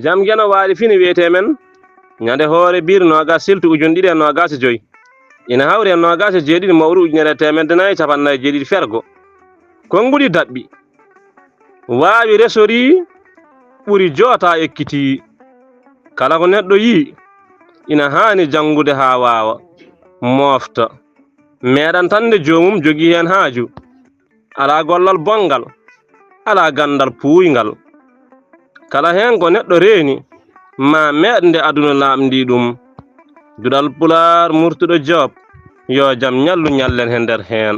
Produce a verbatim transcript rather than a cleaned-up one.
Jam Geno waali fini wiyetee men ñande hoore biir noogas siltu ujun ɗiɗi e noogas e joy, ina hawri e noogas e jeeɗiɗi mawru ujunere e teemedde nayi e capanɗe nayi e jeeɗiɗi fergo. Konnguɗi daɓɓi, waawi resorii, ɓuri jootaa ekkitii. Kala ko neɗɗo yii, ina haani janngude haa waawa, moofta. Meeɗantannde joomum jogii heen haaju. Alaa gollal bonngal, alaa ganndal puuyngal. Kala heen ko neɗɗo reeni, maa meeɗ nde aduna laaɓndii ɗum. Duɗal Pulaar Murtuɗo Joob, yo jam ñallu ñallen he nder heen.